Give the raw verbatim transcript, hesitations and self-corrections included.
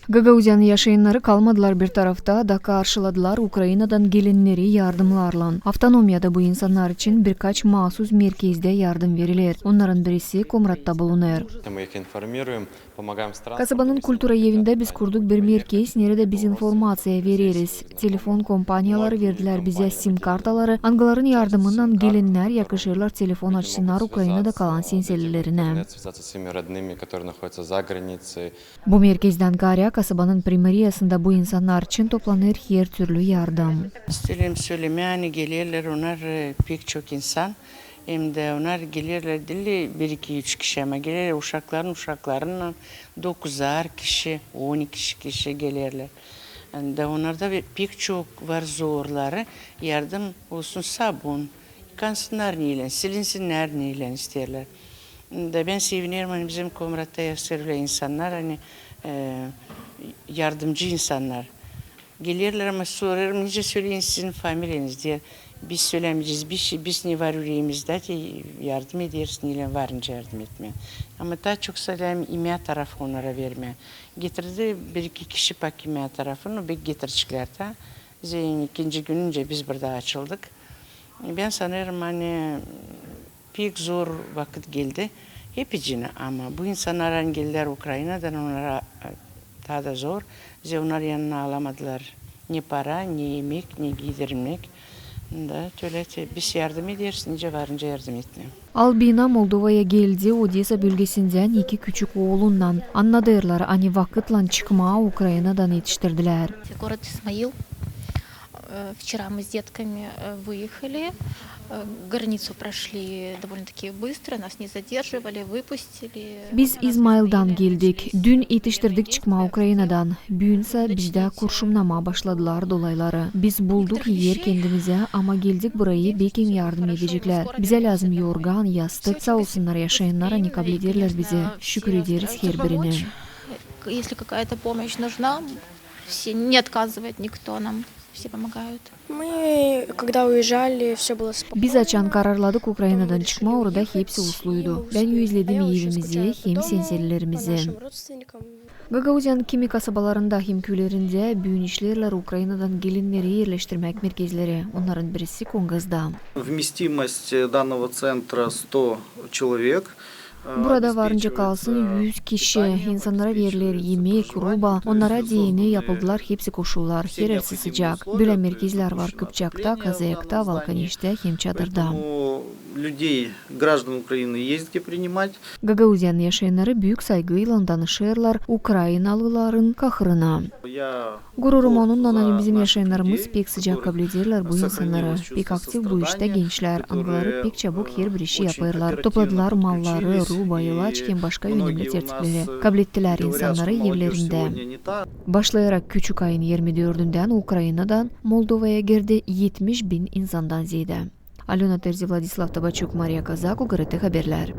Gagauziyanın yaşayannarı kalmadılar bir tarafta da karşıladılar Ukrainadan gelenneri yardımnarlan. Avtonomiyada bu insannar için birkaç maasuz merkezdä yardım veriler. Onnarın birisi Komratta bulunêr. Kasabanın kultura evindä biz kurduk bir merkez, neredä biz informaţiya vereriz. Telefon kompaniyaları verdilär bizä sim kartaları, angıların yardımınnan gelennär yakışêrlar telefon açsınnar Ukrainada kalan senselilerinä. Bu merkezdän kaarä kasabanın primariyasında bu insannar için toplanêr hertürlü yardım. İsteerim sölemää, ani gelerlär onnar, e, pek çok insan. Hem dä onnar gelerlär diil bir-iki-üç kişi, ama gelerlär uşakların uşaklarınnan dokuzar kişi, on iki kişi gelerlär. Hem dä onnarda pek çok var zorları, yardım olsun, sabun, yıkansınnar neylän, silinsinnär neylän isteerlär. Da bän sevinerim, ani bizim Komratta yaşêêr bölä insannar, ani, e, yardımcı insannar. Gelerlär, ama sorêrım, nicä, söleyin sizin familiyanız, deer. Biz sölämeyecez bir şey, biz ne var üreemizdä, te yardım ederiz neylän varınca yardım etmää. Ama taa çok söläm imää tarafı onnara vermää. Getirdi bir-iki kişi pak imää tarafı, no, bek getirecklär taa. Zerä ikinci gününcä biz burada açıldık. Bän sanêrım, ani pek zor vakıt geldi hepicinä, ama bu insannar, ani geldilär Ukrainadan, onnara, e, taa da zor. Zerä onnar yanına alamadılar ne para, ne imäk, ne giidirmäk. Da tölä te biz yardım ederiz, nicä varınca yardım etmää. Albina Moldovaya geldi Odesa bölgesindän iki küçük oolunnan. Annadêrlar, ani vakıtlan çıkmaa Ukrainadan etiştirdilär. Город Исмаил. Э, вчера мы с детками, э, выехали. Э, границу прошли довольно-таки быстро, нас не задерживали, выпустили. Biz İzmaildan geldik. Dün etiştirdik çıkmaa Ukrainadan. Büünsä bizdä kurşunnamaa başladılar dolayları. Biz bulduk er kendimizä, ama geldik burayı, bekim yardım edeceklär. Bizä lääzım yorgan, yastık. Saa olsunnar yaşayannar, ani kablederlär bizi. Şükür ederiz herbirinä. Если какая-то помощь нужна, все, не отказывает никто нам, все помогают. Мы, когда уезжали, всё было спокойно. Biz açan kararladık Ukrainadan çıkmaa, orada hepsi usluydu. Bän özledim evimizi hem senselilerimizi. Gagauziyanın kimi kasabalarında hem küülerindä büün işleerlär Ukrainadan gelenleri erleştirmäk merkezleri. Onnarın birisi Kongazda. Вместимость данного центра сто человек. Burada varınca kalsın üz kişi. İnsannara veriler imäk, ruba, onnara deyni yapıldılar hepsi koşullar, herersi sıcak. Bölä merkezlär var Kıpçakta, Kazayakta, Valkaneştä hem Çadırda. Людей, граждан Украины есть где принимать. Gagauziyanın yaşayannarı büük saygıylan danışêrlar ukrainalıların kahırına. Gururum onunnan, ani bizim yaşayannarımız pek sıcak kablederlär bu insannarı. Pek aktiv bu iştä gençlär, angıları pek çabuk herbir işi yapêrlar. Topladılar malları, ruba, ilaç hem başka önemli tertipleri. Kablettilär insannarı evlerindä. Başlayarak küçük ayın irmi dördündän Ukrainadan Moldovaya girdi etmiş bin insandan zeedä. Alöna Terzi, Vladislav Tabaçuk, Mariya Kazak, UGRT Haberlär.